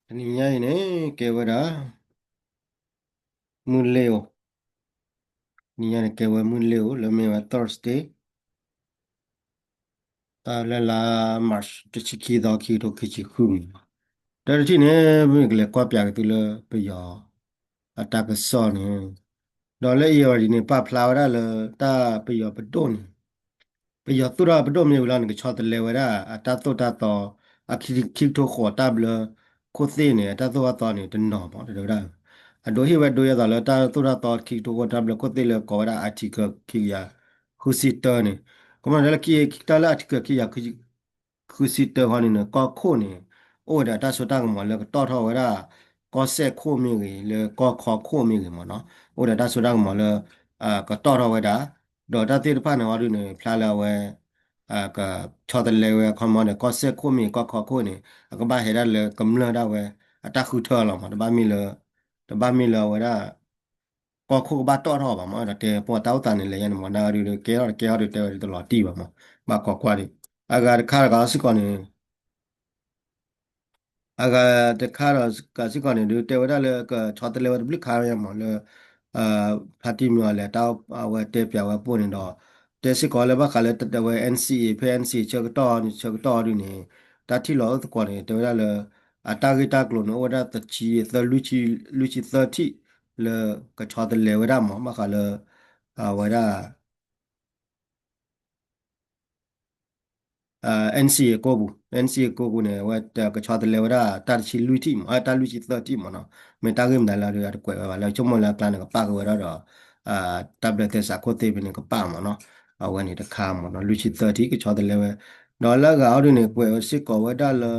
တနံၤညါအံၤန့ၣ် ကဲဝဲဒၣ် မုၢ်လ့ၤဧိၤ, တနံၤညါန့ၣ် ကဲဝဲမုၢ်လ့ၤဧိၤ လၢမ့ၢ်ဝဲ Thursday တၢ်လၢလါ March တဆံခံသီ ခံကထိခံဆံဃုမံၤ, တၢ်တထံၣ်န့ၣ် မ့ၢ်ကလဲၤကွၢ်ပၠးက့ၤသုလၢပယီၤအတၢ်ကစီၣ်န့ၣ်, ဒီးလၢ Irrawaddy န့ၣ် ပာ်ဖျါဝဲဒၣ်လၢတၢ်ပယီၤပဒိၣ်န့ၣ် ပယီၤသူၣ်ထီၣ်ပဒိၣ်မ့ၢ်ဝံၤလီၤန့ၣ် ကဆီတလဲဝဲဒၣ် အတၢ်သိၣ်တၢ်သီ အခံ ခံကထိဃိးတၢ်ဘျၢခိၣ်သ့ၣ်န့ၣ် အတၢ်သိၣ်တၢ်သီန့ၣ် တနီၤမး တဲဝဲဒၣ်. အဒိဟ့ၣ်ဝဲဒိယဲၢ်သိးလၢတၢ်သိၣ်တၢ်သီခံကထိဃိးတၢ်ဘျၢခိၣ်သ့ၣ်လၢကိးဝဲဒၣ် Article ခံကယၤဃုဆံတၢန့ၣ်, ခီမီလၢ တၢ်လၢ Article ခံကယၤဃုဆံတၢဃီန့ၣ်န့ၣ် ကီၢ်ခိၣ်န့ၣ် အိၣ်ဝဲဒီးတၢ်စိတၢ်ကမီၤလၢကတီၢ်ထီၣ်ဝဲဒၣ် ကီၢ်စဲၣ်ခိၣ်မ့ၢ်ဂ့ၤ လၢကီၢ်ခီခိၣ်မ့ၢ်ဂ့ၤမးနီၤ, အိၣ်ဒီးတၢ်စိတၢ်ကမီၤလၢ ကတီၢ်ထီၣ်ဝဲဒၣ်, ဒီးတၢ်သ့ၣ်တဖၣ်န့ၣ်အီၤဒုန့ၣ် ဖျါလၢအဝဲ ကဆီတလဲဝဲ ခီမီန့ၣ် ကီၢ်စဲၣ်ခိၣ်မ့ၢ်ဂ့ၤ ကီၢ်ခီခိၣ်န့ၣ် အကဘၣ်ဟဲဒၣ်လၢကမျၢၢ်ဒၣ်ဝဲ အတၢ်ဃုထၢလီၤမး, တဘၣ်မ့ၢ်လၢ တဘၣ်မ့ၢ်လၢအဝဲဒၣ် ကီၢ်ခိၣ်ကဘၣ်တီၣ်ထီၣ်ဘၣ်မး, ဒီးတဲပှၤတၢ်အိၣ်သးန့ၣ် လဲၤညါန့ၣ်မး နၢ်ဒုဒီး ကဲထီၣ်တကဲထီၣ်ဒုး တဲဝဲဒၣ်တလီၤတံၢ်ဘၣ်မး, ဘၣ်ခိးကွၢ်ဒံး, အဂၤတခါတဂၤစ့ၢ်ကီးန့ၣ် အဂၤတခါဒီးစ့ၢ်ကီးန့ၣ်ဒုး တဲဝဲဒၣ်လၢကဆီတလဲဝဲတဘျုးခါညါမးလၢ ဖါတံၢ်မံၤအီၤလဲၣ် တၢ်အဝဲတဲပၠးဝဲပှိၢ်န့ၣ်ဒီး တဲစ့ၢ်ကီးလၢဘၣ်ဃးလၢတဝဲ NCA ဖဲ NCA ဆၢကတီၢ်န့ၣ် ဆၢကတီၢ်ဒုန့ၣ် တၢ်ထံၣ်လီၤအိၣ်သကိးန့ၣ် တဲဝဲဒၣ်လၢ အတၢ်ဂ့ၢ်တၢ်ကျိၤန့ၣ် အိၣ်ဝဲဒၣ်တဆံသၢ လွံၢ်ဆံသၢထံၣ် လၢကဆီတလဲဝဲဒၣ်မး ဘၣ်ဃးလၢ အဝဲဒၣ် NCA ကိးပူၤ NCA ကိးပူၤန့ၣ် အဝဲကဆီတလဲဝဲဒၣ်တၢ်တဆံလွံၢ်ထံၣ်မး တၢ်လွံၢ်ဆံသၢထံၣ်မးနီၤ, မ့ၢ်တၢ်ဂ့ၢ်မတၤလၢအတကွဲးဝဲဘၣ် လၢဆိကမိၣ်လၢအကျါန့ၣ် ကပၣ်က့ၤဝဲဒၣ်ဒီး တၢ်ဘျၢသဲစးခိၣ်သ့ၣ်ဖဲန့ၣ် ကပၣ်မးနီၤ, အဝဲန့ၣ်တခါမးနီၤ လွံၢ်ဆံသၢထံၣ် ကဆီတလဲဝဲ, ဒီးလၢအဂၤအီၤဒုန့ၣ် ကွဲးဝဲစ့ၢ်ကီးဝဲဒၣ်လၢ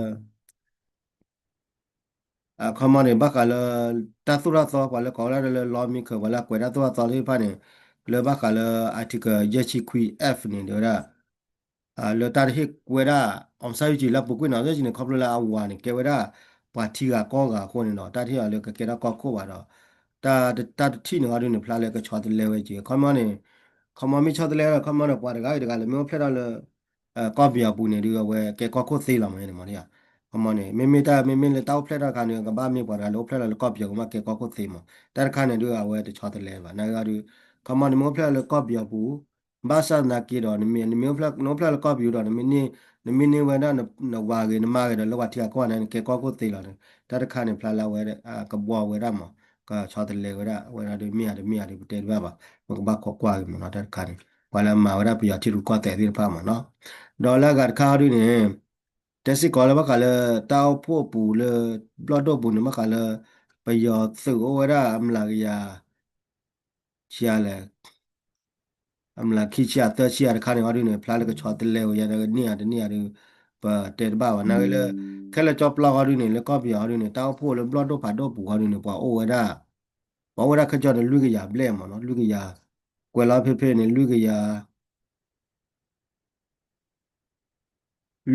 အခီမီန့ၣ် ဘၣ်ဃးလၢ တၢ်သိၣ်တၢ်သီ ပှၤလၢကိးဝဲဒၣ်လၢ lawmaker ပှၤလၢအကွဲးတၢ်သိၣ်တၢ်သီသ့ၣ်တဖၣ်န့ၣ် လၢဘၣ်ဃးလၢ Article ယဲၢ်ဆံခွံ F န့ၣ် တဲဝဲဒၣ် လၢတၢ်တဟ့ၣ်ကွဲဒၣ် အောင်ဆန်းစုကြည် လၢအပူၤကွံာ်နီၤ အောင်ဆန်းစုကြည် န့ၣ် ခီဖျိလၢအဝၤန့ၣ် ကဲဝဲဒၣ် ပှၤထံဂၤကီၢ်ဂၤအဃိန့ၣ်ဒီး တၢ်တဟ့ၣ်အီၤလၢကကဲထီၣ်ကီၢ်ခိၣ်ဘၣ်ဒီး တၢ်တထံၣ်န့ၣ်အီၤဒုန့ၣ် ဖျါလၢကဆီတလဲဝဲက့ၤ ခီမီန့ၣ် ခီမီမ့ၢ်ဆီတလဲဝဲ ခီမီန့ၣ် ပှၤတဂၤဂ့ၤတဂၤလၢမ့ၢ်အိၣ်ဖျဲၣ်ထီၣ်လၢ ကီၢ်ပယီၤပူၤန့ၣ်ဒုး အဝဲကဲကီၢ်ခိၣ်သ့လီၤမးန့ၣ်မး, ခီမီန့ၣ် မ့မ့ၢ်တၢ် မ့မ့ၢ်လၢတၢ်အိၣ်ဖျဲၣ်ထီၣ်တခါန့ၣ် ကဘၣ်မ့ၢ်ပှၤတဂၤလၢအိၣ်ဖျဲၣ်ထီၣ်လၢကီၢ်ပယီၤကမၣ်ကဲကီၢ်ခိၣ်သ့မး, တၢ်တခါန့ၣ်ဒုး အဝဲတဆီတလဲဘၣ် နာ်ဂ့ၤဒုး ခီမီန့ၣ်မ့ၢ်အိၣ်ဖျဲၣ်လၢကီၢ်ပယီၤပူၤ ဘၣ်ဆၣ်သနာ်က့ဒီး နမ့ၢ် နမ့ၢ်အိၣ်ဖျဲၣ်လၢကီၢ်ပယီၤဒီး နမ့ၢ်န့ၢ်ဝဲဒၣ်နဝၤဂ့ၤ နမါဂ့ၤဒီး လၢပှၤထံဂၤကီၢ်ဂၤန့ၣ် နကဲကီၢ်ခိၣ်သ့လီၤန့ၣ် တၢ်တခါန့ၣ် ဖျါလၢအဝဲ ကဘှီဝဲဒၣ်မး ကဆီတလဲဝဲဒၣ် အဝဲဒၣ်ဒုး မ့ၢ်ဧါတမ့ၢ်ဧါဒုး ပတဲတဘၣ်ဘၣ် ပကဘၣ်ခိးကွၢ်က့ၤမးနီၤ တၢ်တခါန့ၣ် ပှၤလၢအမၤဝဲဒၣ်ပယီၤထံရူၢ်ကီၢ်သဲးသ့ၣ်တဖၣ်မးနီၤ, ဒီးလၢအဂၤတခါအီၤဒုန့ၣ် တဲစ့ၢ်ကီးလၢဘၣ်ဃးလၢ တၢ်အိၣ်ဖှိၣ်အပူၤလၢ ဘျီၣ်ဒိၣ်ပူၤန့ၣ် ဘၣ်ဃးလၢ ပယီၤသုးအိၣ်ဝဲဒၣ်အမျးကယၤ ဆံးလဲၣ် အမျးခံဆံယၤသၢဆံယၤတခါန့ၣ်အီၤဒုန့ၣ် ဖျါလၢကဆီတလဲဝဲယါန့ၣ်ဧါတန့ၢ်ဧါဒုး ပတဲတဘၣ်ဘၣ် နာ်ဂ့ၤလၢ ခဲလၢာ်ကၠီပျီအီၤဒုန့ၣ် လၢကီၢ်ပယီၤအီၤဒုန့ၣ် တၢ်အိၣ်ဖှိၣ်လၢဘျီၣ်ဒိၣ်ဖးဒိၣ်ပူၤအီၤဒုန့ၣ် ပှၤအိၣ်ဝဲဒၣ် ပှၤအိၣ်ဝဲဒၣ်ခဲကၠီန့ၣ် လွံၢ်ကယၤဘျဲၣ်မးနီၤ လွံၢ်ကယၤ ကွဲးလီၤဖဲဖဲန့ၣ် လွံၢ်ကယၤ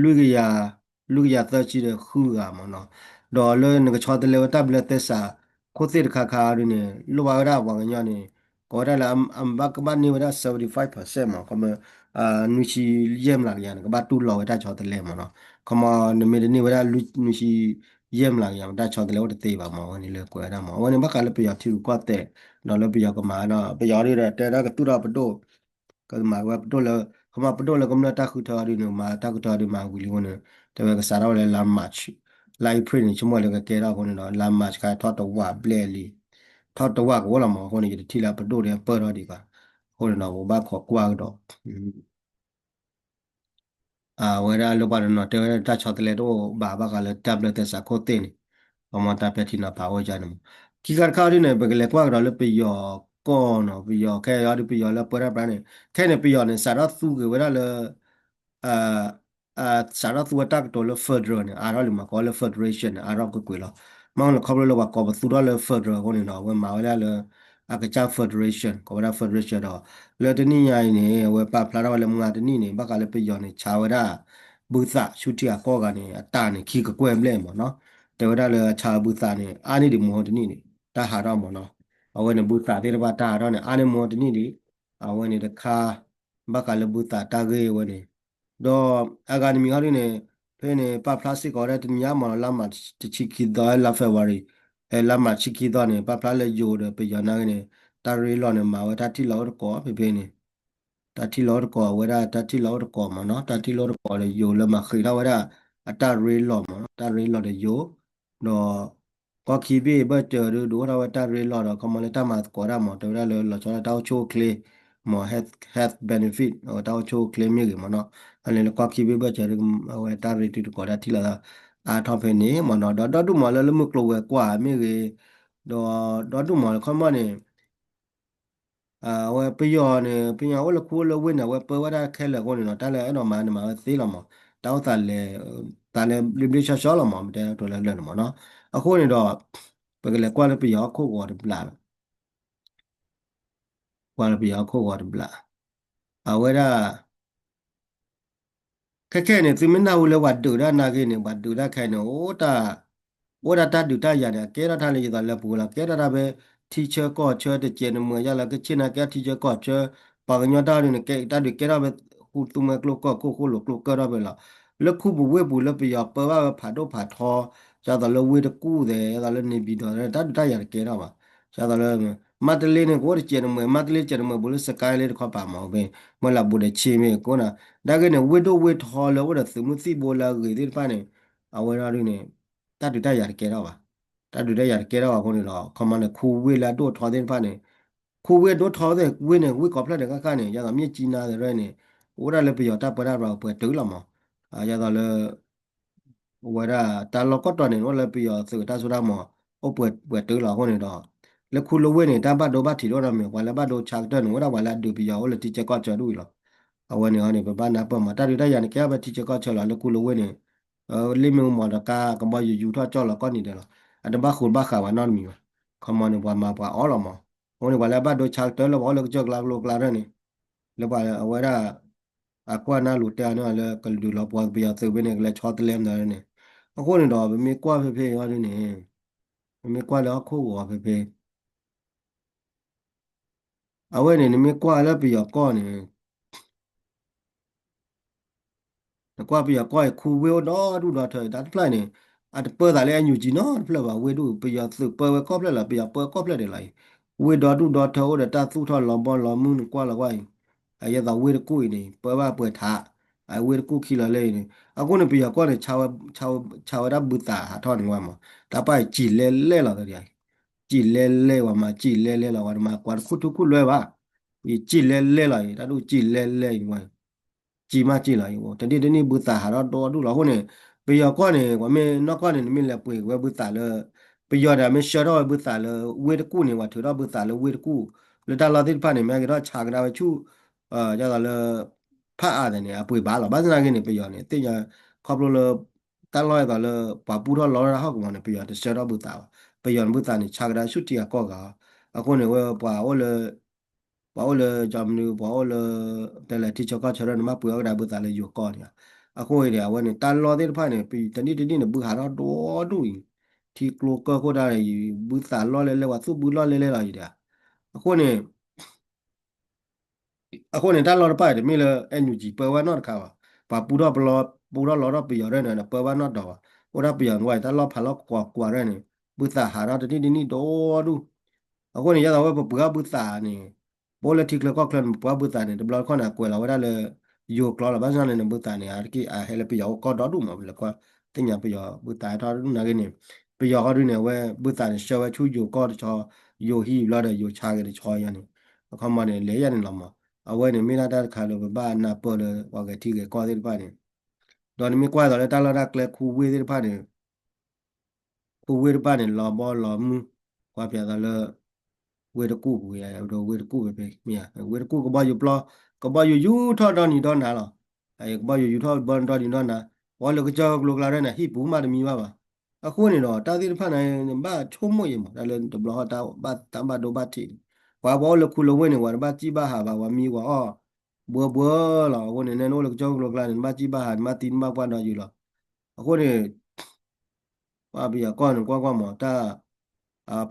လွံၢ်ကယၤ လွံၢ်ကယၤသၢဆံဒီးဃုဂၤမးနီၤ, ဒီးလၢနကဆီတလဲဝဲတၢ်ဘျၢသဲစးခိၣ်သ့ၣ်တခါခါဒုန့ၣ် လိၣ်ဘၣ်ဝဲဒၣ်ပှၤကညီန့ၣ် ကိးဝဲဒၣ်လၢအဘၣ်ကဘၣ်န့ၢ်ဝဲဒၣ် seventy five percent မး ခီမ နွံဆံယဲၢ်မျးကယၤန့ၣ် ကဘၣ်တူၢ်လိာ်ဝဲတၢ်ဆီတလဲမးနီၤ, ခီမ နမ့ၢ်တန့ၢ်ဝဲဒၣ်နွံဆံယဲၢ်မျးကယၤ တၢ်ဆီတလဲအိၣ်တသ့ဘၣ်မး အဝဲန့ၣ်လၢကွဲးဝဲဒၣ်မး အဝဲန့ၣ်ဘၣ်ဃးလၢပယီၤထံရူၢ်ကီၢ်သဲး ဒီးလၢပယီၤကမၤဒီး ပယီၤဒုဒီးတဲဒၣ်ကသူၣ်ထီၣ်ပဒိၣ် ကမၤဝဲပဒိၣ်လၢ ခီမ ပဒိၣ်လၢကမျၢၢ်တၢ်ဃုထၢအီၤဒုန့ၣ် မၤတၢ်ဃုထၢအီၤဒုမၤဝံၤလံအဃိန့ၣ် တဲဝဲကစးထီၣ်ဝဲလၢလါ March လါ April န့ၣ် ဆိကမိၣ်လၢကကဲထီၣ်အဃိန့ၣ်ဒီး လါ March ခါထီၣ်တဝာ်ဘျဲၣ်လံ ထီၣ်တဝာ်ကအိၣ်လီၤမး အဃိန့ၣ် ယတထံၣ်လၢပဒိၣ်ဒ်ပၢၢ်ထီၣ်ဒံးဘၣ် အဃိန့ၣ်ဒီး ပဘၣ်ခိးကွၢ်ကဒီး အဝဲဒၣ်လၢပှၤတနီၤတဲဝဲဒၣ်တၢ်ဆီတလဲတအိၣ်ဘၣ်ဘၣ်ဃးလၢတၢ်ဘျၢသဲစးခိၣ်သ့ၣ်န့ၣ် ပမ့ၢ်တၢ်ပဲာ်ထံနီၤဖးအိၣ်ကန့ၣ်မး ခံခါတခါအီၤဒုန့ၣ် ပကလဲၤကွၢ်ကဒီးလၢပယီၤကီၢ်နီၤ ပယီၤခဲအံၤအီၤဒု ပယီၤလၢပၢတၢ်ပြါန့ၣ် ခဲအံၤန့ၣ် ပယီၤန့ၣ် စးထီၣ်သူက့ၤဝဲဒၣ်လၢ စးထီၣ်သူဝဲတၢ်ကတိၤလၢ federal န့ၣ် အါထီၣ်လံမး ကိးလၢ federation န့ၣ် အါထီၣ်ကွ့ၢ်ကွ့ၢ်လီၤ. မ့ၢ်လၢခီဖျိလၢပှၤကိးပသူထီၣ်လၢ federal အဃိန့ၣ်ဒီး အဝဲမၤဝဲဒၣ်လၢ အကစၢ် federation ကိးဝဲဒၣ် federation ဒီး လၢတနံၣ်ညါအံၤန့ၣ် အဝဲပာ်ဖျါထီၣ်ဝဲလၢမုၢ်ဂၤတနံၣ်န့ၣ် ဘၣ်ဃးလၢပယီၤန့ၣ် ဆါဝဲဒၣ် ဘုသးဆူထံဂၤကီၢ်ဂၤန့ၣ် အတၢ်န့ၣ် ခံကကွဲၢ်ဘျဲၣ်မးနီၤ. တဲဝဲဒၣ်လၢဆါဘုသးန့ၣ် အါန့ၢ်ဒံးမဟါတနံၣ်န့ၣ် တၢ်ဟးထီၣ်မးနီၤ. အဝဲန့ၣ် ဘုသးသ့ၣ်တဖၣ် တၢ်ဟးထီၣ်န့ၣ် အါန့ၢ်မဟါတနံၣ်ဒံး အဝဲန့ၣ်တခါ ဘၣ်ဃးလၢဘုသးတၢ်ဂ့ၢ်ဝဲန့ၣ် ဒီးအဂၤတမံၤဟီဒုန့ၣ် ဖဲန့ၣ် ပာ်ဖျါစ့ၢ်ကီးဝဲဒၣ်တနံၤညါမ့ၢ်နီၤ လါမးတဆံခံသီ လါ February လါမးတဆံခံသီန့ၣ် ပာ်ဖျါလၢယိၤဒီးပယီၤနာ်က့န့ၣ် တၢ်ရ့လိာ်န့ၣ် မၤဝဲတၢ်ထံၣ်လီၤအိၣ်တကိးဖဲဖဲန့ၣ် တၢ်ထံၣ်လီၤအိၣ်တကိး အဝဲဒၣ်တၢ်ထံၣ်လီၤအိၣ်တကိးမ့ၢ်နီၤ တၢ်ထံၣ်လီၤအိၣ်တကိးဒီးယိၤလၢမၤဃ့ထီၣ်ဝဲဒၣ် အတၢ်ရ့လိာ်မ့ၢ်နီၤ တၢ်ရ့လိာ်ဒီးယိၤ ဒီး ကီၢ်ခံဘ့ၣ်ဘၢၣ်စၢၤဒုး ဒုးအိၣ်ထီၣ်ဝဲတၢ်ရ့လိာ်ဒီး ခီမီလၢတၢ်မၤသကိးတၢ်မ့ၢ် တဲဝဲဒၣ်လၢလီၤဆီဒၣ်တၢ်အိၣ်ဆူၣ်အိၣ်ချ့ မ့ၢ် health health benefit အဝဲတၢ်အိၣ်ဆူၣ်အိၣ်ချ့မ့ၢ်ဂ့ၤမ့ၢ်နီၤ အန့ၣ်လၢကီၢ်ခံဘ့ၣ်ဘၢၣ်စၢၤဒုး အဝဲတၢ်ရ့တုၤသကိးတၢ်ထံၣ်လီၤ အါထီၣ်ဖဲန့ၣ်မ့ၢ်နီၤ ဒီးဒီဒူၣ်မးလၢလၢမုၢ်ကျိၤဝဲၤကွာ်မ့ၢ်ဂ့ၤ ဒီးဒီဒူၣ်မးလၢခီမီန့ၣ် အဝဲပယီၤန့ၣ် ပယီၤအိၣ်လၢခူအိၣ်လၢဝ့ၢ်န့ၣ် အဝဲပၢဝဲဒၣ်ခဲလၢာ်အဃိန့ၣ်ဒီး တၢ်လၢအဲၣ်ဒိးမၤန့ၣ်မၤဝဲသ့လီၤမး, တၢ်အိၣ်သးလဲၤ သးလဲၤဘျ့ဘျ့ဆှီဆှီလီၤမး မ့ၢ်တဲတိၤလၢလၢာ်န့ၣ်မးနီၤ. အဃိန့ၣ်ဒီး ပကလဲၤကွၢ်လၢပယီၤဟီၣ်ခိၣ်ဂီၤတဘျီ, ကွၢ်လၢပယီၤဟီၣ်ခိၣ်ဂီၤတဘျီ, အဝဲဒၣ် ခဲခဲအံၤန့ၣ် သုမ့ၢ်နၢ်ဟူလၢပှၤဒုးတၢ်နာ်က့န့ၣ် ပှၤဒုးတၢ်ခဲအံၤန့ၣ် အိၣ်တၢ် အိၣ်ဒၣ်တၢ်ဒုးတၢ်ယၤန့ၣ် အကဲထီၣ်တၢ်လၢယသးလၢပူၤလီၤ, ကဲထီၣ်တၢ်ဖဲ ထံဆၢကီၢ်ဆၢတစဲးတမှဲၤ ယလၢကဆ့ၣ်နီၤကဲထီၣ်ထံဆၢကီၢ်ဆၢ, ပှၤကညီတၢ်ဒုးန့ၣ် ကဲတၢ်ဒုးကဲထီၣ်ဖဲ ဃူသူမှဲကျိကၢၢ်ခိၣ်ဃိၣ်လိာ်ကျိကၢၢ်ထီၣ်ဖဲလီၤ. လၢခူပူၤဝ့ၢ်ပူၤလၢပယီၤပၢဘၣ်ဝဲဖးဒိၣ်ဖးထီ, ယသးလၢဝ့ၢ်တကူၣ်သဲး ယသးလၢန့ၣ်ဘံၣ်ဒီး တၢ်ဒုးတၢ်ယၤတကဲထီၣ်ဘၣ်. ယသးလၢ မါတလ့န့ၣ် ကအိၣ်တစဲးတမှဲၤ, မါတလ့တစဲးတမှဲၤ ဘူးလၢစကဲလ့တခီပၤမး ဖဲ မ့ၢ်လၢဘူးဒီးဆ့မ့ၢ်ကိးနၤ, ဒၣ်ဂ့ၢ်န့ၣ် ဝ့ၢ်ဒိၣ်ဝ့ၢ်ထီလၢအိၣ်ဒီး သုးမုၢ်သံၣ်ဘိလၢအဂ့ၤသ့ၣ်တဖၣ်န့ၣ် အဝဲဒၣ်ဒုးန့ၣ် တၢ်ဒုးတၢ်ယၤတကဲထီၣ်ဘၣ်. တၢ်ဒုးတၢ်ယၤတကဲထီၣ်ဘၣ်အဃိန့ၣ်ဒီး ခီမီန့ၣ် ခူဝ့ၢ်လၢအဒိၣ်ထီသ့ၣ်တဖၣ်န့ၣ်, ခူဝ့ၢ်အဒိၣ်ထီသ့ၣ်ဝ့ၢ်န့ၣ် ဝ့ၢ်ကီဖျၢၣ်န့ၣ်ဃၣ်ဃၣ်န့ၣ် ယသးမ့ၢ်ကၠံနါသ့ၣ်ရဲၣ်န့ၣ် အိၣ်ဒၣ်လၢပယီၤတၢ်ပၢတၢ်ပြးပှဲၤတုၤလီၤမး, ယသးလၢ အဝဲဒၣ်တၢ်လီၢ်ကီၢ်တီၤန့ၣ် အိၣ်လၢပယီၤသုးတၢ်စိတၢ်ကမီၤ အိၣ်ပှဲၤပှဲၤတုၤလီၤအဃိန့ၣ်ဒီး လၢခူလၢဝ့ၢ်န့ၣ် တၢ်ဘၣ်ဒိဘၣ်ထံးတအိၣ်နီတမံၤ, ပှၤလၢဘၣ်ဒိဆါကတၢၢ်န့ၣ် အိၣ်ဒၣ်ပှၤလၢအဒုးပယီၤအိၣ်လၢထံဆၢကီၢ်ဆၢဒ်အံၤလီၤ. အဝဲန့ၣ်အီၤန့ၣ် ပဘၣ်နၢ်ပၢၢ်မး တၢ်ဒုးတၢ်ယၤန့ၣ် ကဲထီၣ်ဖဲထံဆၢကီၢ်ဆၢလီၤ. လၢခူလၢဝ့ၢ်န့ၣ် လ့ၣ်မ့ၣ်အူမးဒီးကါကဘီယူၤယူၤထီၣ်ကၠီၣ်လီၤကီၢ်နံၤဒဲးလီၤ. အတဘၣ်ဃိးဘၣ်ဃးဝဲနီတမံၤဘၣ်. ခီမီန့ၣ် ပှၤမၤပှၤအီၣ်လီၤမး. အဃိန့ၣ် ပှၤလၢအဘၣ်ဒိဆါကတၢၢ်လၢပှၤအိၣ်လၢကစၢၢ်ကျါကျိၤကျါရဲၣ်န့ၣ် လၢပှၤအဝဲဒၣ် အကွၢ်နၢ်လူၤတဲအီၤန့ၣ်လၢကဒုးလီၤပှီၢ်ပယီၤသုးဖဲန့ၣ် ကလဲၤဆီတလဲမနုၤန့ၣ်, အဃိန့ၣ်ဒီး ပမ့ၢ်ကွၢ်ဖဲဖဲအံၤဒ်န့ၣ်, ပမ့ၢ်ကွၢ်လၢဟီၣ်ခိၣ်ဂီၤဖဲဖဲ အဝဲန့ၣ် နမ့ၢ်ကွၢ်လၢပယီၤကီၢ်န့ၣ် နကွၢ်ပယီၤကီၢ်အံၤ ခူဝ့ၢ်အိၣ်ဒီဒူၣ်ဒီထၢ တၢ်တဖျၢၣ်န့ၣ် အတပၢသးလၢ NUG နီတဖျၢၣ်ဘၣ်, ဝ့ၢ်ဒူၣ် ပယီၤသုးပၢဝဲကီၢ်ဖျၢၣ်လီၤ, ပယီၤပၢကီၢ်ဖျၢၣ်ဒဲးလီၤအံၤ, ဝ့ၢ်ဒီဒူၣ်ဒီထၢအိၣ်ဒီးတၢ်သူၣ်ထီၣ်လီၤဘီလီၤမုၢ် နကွၢ်လီၤကွၢ်အံၤ, အယဲၢ်သးဝ့ၢ်တကူၣ်အံၤန့ၣ် ပၢဘၣ်ပှဲၤထး, အဝ့ၢ်တကူၣ်ခံလီၤလၢအံၤန့ၣ် အဃိန့ၣ် ပယီၤကီၢ်န့ၣ် ဆါဝဲဒၣ်ဘုသးဟးထီၣ်န့ၣ်ဝဲမး, တၢ်ပၢ်အံၤစံၣ်လဲလဲလီၤ စံၣ်လဲလဲဝဲမး စံၣ်လဲလဲလီၤ ဝဲတမၤကွၢ်တခူၣ်ထူခူၣ်လွဲဘၣ်, ယစံၣ်လဲလဲလီၤအံၤ တၢ်ဒူၣ်စံၣ်လဲလဲအံၤဝဲ စံၣ်မးစံၣ်လီၤအံၤ တနံၣ်တနံၣ်ဘုသးဟးထီၣ်ဒီဒူၣ်လီၤ အဃိန့ၣ် ပယီၤကီၢ်န့ၣ် ပှၤမ့ၢ်နီၢ်ကီၢ်န့ၣ် နမ့ၢ်လဲၤပှ့ၤဝဲဘုသးလၢ ပယီၤဒီးမ့ၢ်ဆှၢထီၣ်ဝဲဘုသးလၢဝ့ၢ်တကူၣ်န့ၣ် ပှၤထုးထီၣ်ဘုသးလၢဝ့ၢ်တကူၣ် လၢတၢ်လီၢ်သ့ၣ်တဖၣ်န့ၣ် မ့ၢ်က့ၤထီၣ်ဆါကဒါဝဲဆူၣ် ယသးလၢ ဖးအါသ့ၣ်န့ၣ် အပှ့ၤဘၣ်လီၤ. ဘၣ်ဆၣ်သနာ်က့န့ၣ် ပယီၤန့ၣ် သ့ၣ်ညါ ခီဖျိလၢ တၢ်လီၢ်အသးလၢ ပှၤပူထီၣ်လီထီၣ်တၢ်ဟီၣ်ကဝီၤန့ၣ် ပယီၤတဆှၢထီၣ်ဘုသးဘၣ်. ပယီၤန့ၣ်ဘုသးန့ၣ် ဆါကဒါဆူၣ်ထံဂၤကီၢ်ဂၤ, အဃိန့ၣ် ဝဲပှၤအိၣ်လၢ ပှၤအိၣ်လၢကၠီမနုၤ ပှၤအိၣ်လၢ တဲလဲၤထံဆၢကီၢ်ဆၢထၢၣ်န့ၣ် ဘၣ်ပှ့ၤအီၣ်ကဒါဘုသးလၢယိၤကီၢ်န့ၣ်, အဃိန့ၣ် အဝဲန့ၣ် တၢ်လီၢ်သ့ၣ်တဖၣ်န့ၣ် တနံၣ်တနံၣ်န့ၣ် ဘုဟးထီၣ်ဒီဒူၣ်အံၤ, ထံကျိကၢၢ်ခိၣ်တၢ်န့ၣ် ဘုသးလီၢ်လဲလဲ ပှၤသူၣ်ဘုလီၢ်လဲလဲလီၤအံၤဒီး, အဃိန့ၣ် အဃိန့ၣ် တၢ်လီၢ်တဖၣ်အံၤတမ့ၢ်လၢ NUG ပၢဝဲနီတခါဘၣ်. ပှၤပူထီၣ်ပလီ ပူထီၣ်လီထီၣ်ပယီၤရဲၣ်န့ၣ် ပၢဝဲနီတတီၤဘၣ်. အိၣ်ဒၣ်ပယီၤန့ၣ်ဝဲ တၢ်လီၢ်ဖးလီၢ်ကွၢ်ကွၢ်ရဲၣ်န့ၣ် ဘုသးဟးထီၣ်တနံၣ်တနံၣ်ဒီဒူၣ်. အဃိန့ၣ် ယသးဝဲပပှ့ၤအီၣ်ဘုသးန့ၣ် ပအိၣ်လၢထံချၢကီၢ်ချၢန့ၣ် ပပှ့ၤအီၣ်ဘုသးန့ၣ် တဘျီတခီၣ်န့ၣ် အကွဲးလီၤဝဲဒၣ်လၢ ယိၤကျိာ်လီၤ. ဘၣ်ဆၣ်န့ၣ် ဘုသးန့ၣ် အတက့ၢ်အဟဲလၢပယီၤအိၣ်ကီၢ်ဒီဒူၣ်မး ပလဲၤကွၢ်သ့ၣ်ညါပယီၤဘုသးဟဲထီၣ်ဒူၣ်နာ်က့န့ၣ် ပယီၤဃီဒုန့ၣ် အဝဲဘုသးန့ၣ် ဆှၢဝဲဆူယိၤကီၢ်တဆီ ယိၤဟံၣ်ဘျီဒီး ယိၤဆါက့ၤတဆီယၤန့ၣ် အခီမီန့ၣ် လဲၤယၤန့ၣ်လီၤမး. အဝဲန့ၣ်မ့ၢ်ဒၣ်တၢ်တခါလၢပဘၣ်နၢ်ပၢၢ်လၢပှၤဂဲၤထံဂဲၤကီၢ်သ့ၣ်တဖၣ်န့ၣ် ဒီးနမ့ၢ်ကွၢ်သိးလၢတၢ်လီၢ်တၢ်ကျဲခူဝ့ၢ်သ့ၣ်တဖၣ်န့ၣ် ခူဝ့ၢ်တဖၣ်န့ၣ် လီၤဘီလီၤမုၢ် ကွၢ်ပၠးသိးလၢ ဝ့ၢ်တကူၣ်ပူၤ ဝ့ၢ်တကူၣ်ဖဲဖဲ မ့ၢ် ဝ့ၢ်တကူၣ်ကဘီယူၤပျီ ကဘီယူၤယူၤထီၣ်ဒီနံၤဒီနၤလီၤ. ကဘီယူၤယူၤထီၣ်ဒီနံၤဒီနၤ ပှၤလၢကစၢၢ်ကျိၤကျါရဲၣ်န့ၣ် ဟံၣ်ပူၤမးတမံၤဘၣ်ဘၣ်. အဃိန့ၣ်ဒီး တၢ်သ့ၣ်တဖၣ်န့ၣ် ဘၣ်ဆိကမိၣ်အံၤမး တၢ်လၢတဘျီဃီတၢ်ဘၣ်ဒိဘၣ်ထံးန့ၣ် ပှၤပှၤအိၣ်လၢခူလၢဝ့ၢ်န့ၣ် ပှၤတဘၣ်စံၣ်ဘၣ်ဟးဘၣ် ပှၤမံပှၤအီၣ် ဘှၢဘှၢလီၤ. အဃိန့ၣ် နဲနအိၣ်လၢကစၢၢ်ကျိၤကျါန့ၣ် နဘၣ်စံၣ်ဘၣ်ဟး နဘၣ်သံနဘၣ်ပှၢ်ဒီးယုာ်လီၤ. အဃိန့ၣ် ပှၤပယီၤကီၢ်န့ၣ် ကွၢ်ကွၢ်မး တၢ်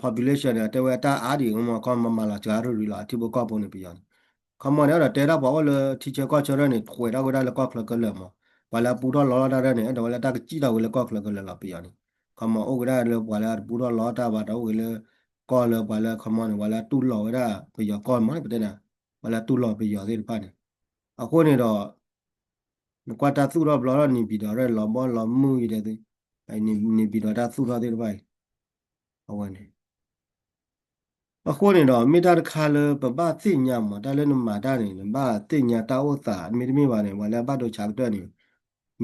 population န့ၣ် တဲဝဲတၢ်အါဒံးမး ခီမးမၤလီၤစှၤရူၢ်ရံလီၤ အထံဖိကီၢ်ဖိန့ၣ် ပယီၤန့ၣ် ခီမီန့ၣ် အဲၣ်ဒိးတဲဒၣ်ပှၤအိၣ်လၢထံဆၢကီၢ်ဆၢထၢၣ်န့ၣ် ကွဲးထီၣ်ဝဲဒၣ်လၢကီၢ်ချၢကလၢာ်မး ပှၤလၢအပူထီၣ်လီထီၣ်တၢ်ဒၢန့ၣ် အဲၣ်ဒိးဝဲလၢတၢ်ကစံၣ်ထီၣ်ဝဲလၢကီၢ်ချၢကလဲၤလီၤပယီၤန့ၣ်, ခီမီအိၣ်ကဒါလၢပှၤလၢအတပူထီၣ်လီတၢ်ဘၣ်ဒီးအိၣ်ဂ့ၤလၢ ကီၢ်လၢပှၤလၢခီမီန့ၣ် ပှၤလၢအတူၢ်လိာ်ဝဲဒၣ်ပယီၤကီၢ်မီန့ၣ် ပတဲနၤ, ပှၤလၢအတူၢ်လိာ်ပယီၤသ့ၣ်တဖၣ်န့ၣ်, အဃိန့ၣ်ဒီး နကွၢ်တၢ်သူၣ်ထီၣ်ဘျီထီၣ်န့ၣ် ပံၤဒီးရဲၣ်လီၤဘီလီၤမုၢ်ယတဲသ့, န့ၣ်ပံၤဒီးတၢ်သူၣ်ထီၣ်သ့ၣ်တဖၣ်အံၤ, အဝဲန့ၣ် အဃိန့ၣ်ဒီး မ့ၢ်တၢ်တခါလၢပဘၣ်သ့ၣ်ညါမး တၢ်လၢနမၤတၢ်န့ၣ် နဘၣ်သ့ၣ်ညါတၢ်အိၣ်သး မ့တမ့ၢ်ဘၣ်န့ၣ် ပှၤလၢအဘၣ်ဒိဆါကတၢၢ်န့ၣ်